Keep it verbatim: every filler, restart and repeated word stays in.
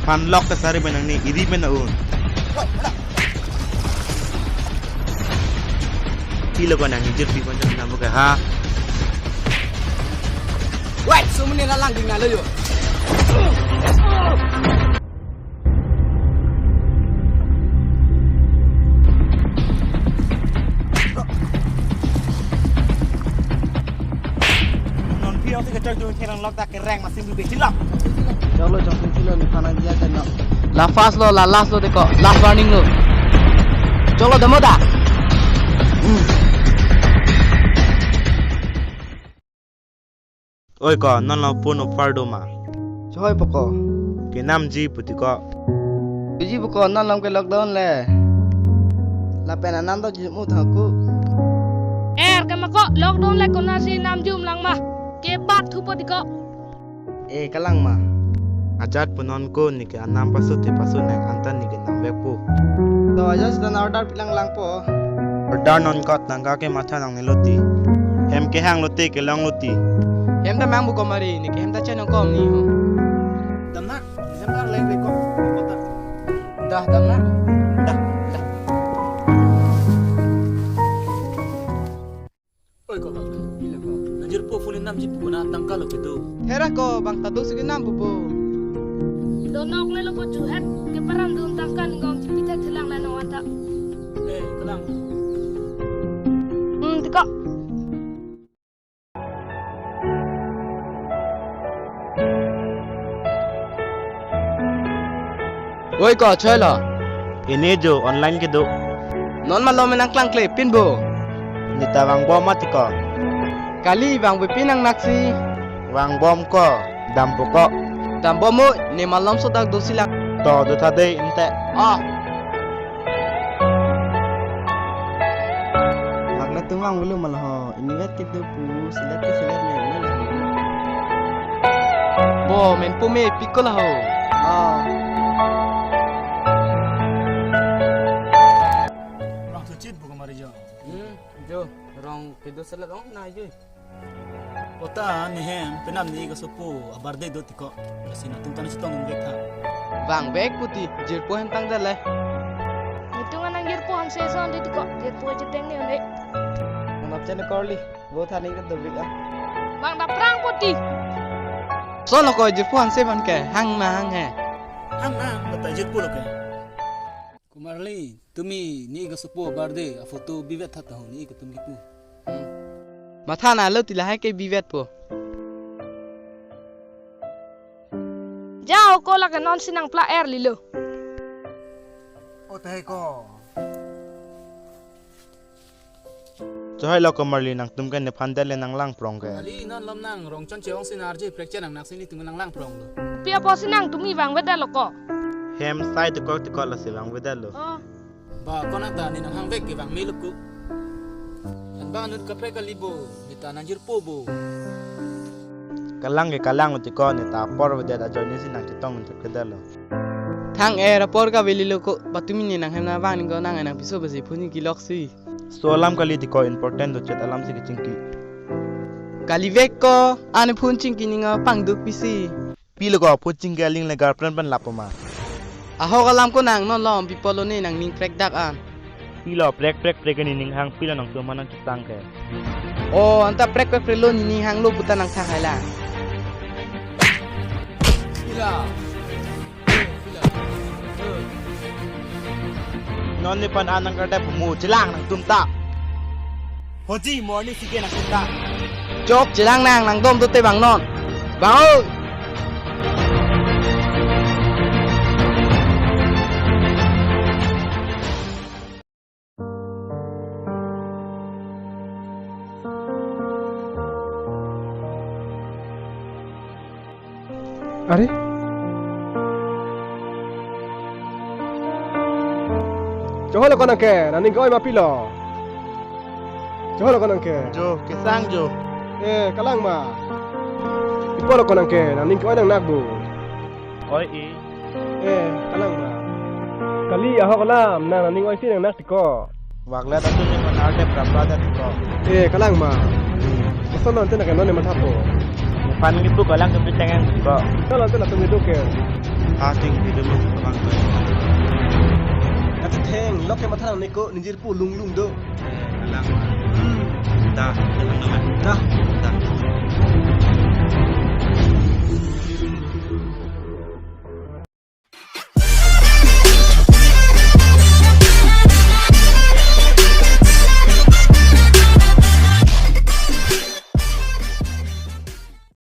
Unlock ke sari benang ni, iri benang un. Pilo ko nang injir pi konjong nang buka ha. Wait, sumuni lalang ding na lo yo. Non pi ose ke choi tu ke nang lok ta ke reng masin du de chilok. Cholo chong chilo ni phanang dia ke no. La first lo, la last lo deko, last warning lo. Cholo demo da. Oi ko, non lo phone offer do ma? Choi poko. Ke namji puti ko. Ji poko, non lo ke lockdown le. Lapen anam do ji mu thaku. Er ke ma ko, lockdown le konatsi namjum lang ma. Ke bat thu puti ko. Eh, kalang ma. Ajat punon ko neke anam pasu te pasu nang anta neke namvek po. To ajat sita order pilang lang po. Order non kot nang ka ke matha nang ne loti. Hem kehang loti kelong loti. Hem ta mang bu ko mari neke hem ta chen nang kom ni ho. Dam na, hem ta leng pe ko. Kota. Dah dam na. Dah, dah. Oi ko, ila ko. Nangjirpo phone namji pu ko na tangka lo kedo. Hera ko bang ta do sige nam pupo. Donok le lo ko chuhet ke param dun tangka ninggong chipithe thelang la no anta. Eh, kalang. Hmm, tiko. Oi ko, choi lo. Ini jo online kedo. Non malom nang klang kle pin bo. Nita vangbom mati ko. Kali vangve pin nang naksi. Vangbom ko, dampo ko. Dampo mo, ne malom sodak do sila. To do tha de inte. Ah. Mak na tumang bulu malaho. Ini vet kedo pu, silet ke silet me, me lah. Bo, men pu me, piko lah ho. Oh. Rong sucit bu kemari jo. Hmm, jo, rong kedo silet ong na jo. Kota nehem, penap ne-ik asopo, a-birthday do tiko. Lasi nangtum ta chetong vek tha. Vangvek puti, jirpo hem tang dale. Netum anang jirpo hanse son de tiko, jirpo cheteng ne un-e. Nang nap chene korli. Bo thani ka dovik ah. Bang da prang poti. So lo ko jirpo hanse ban ke hang na hang he. Hang na bata jirpo lo ke. Kumarli, tumi ne-ik asopo birthday a photo bivet tha ta ho ne-ik atum kipu. Hmm. Matha na lo ti lahai ke bivet po. Jao ko lake non si nang pla er lilo. O te ko. Choi lo ko Marli nangtum ke nephan det le nang lang prong ke. Ali non lom nang rong chon chewang si narje prekche nang nak si netum nang lang prong lo. Pi apotsi nangtum i vangvedet lo ko. Hem sai tiko tiko lasi vangvedet lo. Oh. Ba konat ta ne nang hangvek ke vangme lo ko. An ba anut kaprek kali bo, ne ta nang jirpo bo. Kalang ke kalang lo tiko ne ta apor vedet ajoine si nang chetong nang chekredet lo. Thang er apor kave lilo ko, ba tumi ne nang hem nang vang ning ko nang nang piso besi phone kelok si. So alam kali tiko important do chet alam si kechingki. Kalivek ko, ane phone chingki ning pangduk pisi. Pilo ko phone chingki aling le girlfriend pen lapo ma. Ahok alam ko nang non lom pipolo ne nang ning prek dak an. Pilo prek prek prek ne ning hang pilo nangtum ma nang chetang ke. Oh, anta prek prek prek lo ne ning hang lo puta nang thang hai la. Pila. Non nephan an nang kardep mu chelang nangtum ta. Hoji morning sige nangtum ta. Chok chelang nang nang dom do te bang non. Bang oi. Are? Cheholo ko nang ke, nangning ke-oi ma pilo. Cheholo ko nang ke. Jo, kesang jo. Eh, kalang ma. Ipo lo ko nang ke, nangning ke-oi nang nak bu. Oi e. Eh, kalang ma. Kali ahok alam, nang nangning oi si nang nak tiko. Wagla ta tu ni man arte prapra ta tiko. Eh, kalang ma. Masa non te nak non ne mathapo. Phan kipu ko alang kepiteng ang ko. Tala tala tum itu ke. Ating video mo abang ko. Kachetheng, lok ke matha nang neko, ningjir pu lunglung do. Eh, alang. Hmm. Da, alang nama. Da. Da.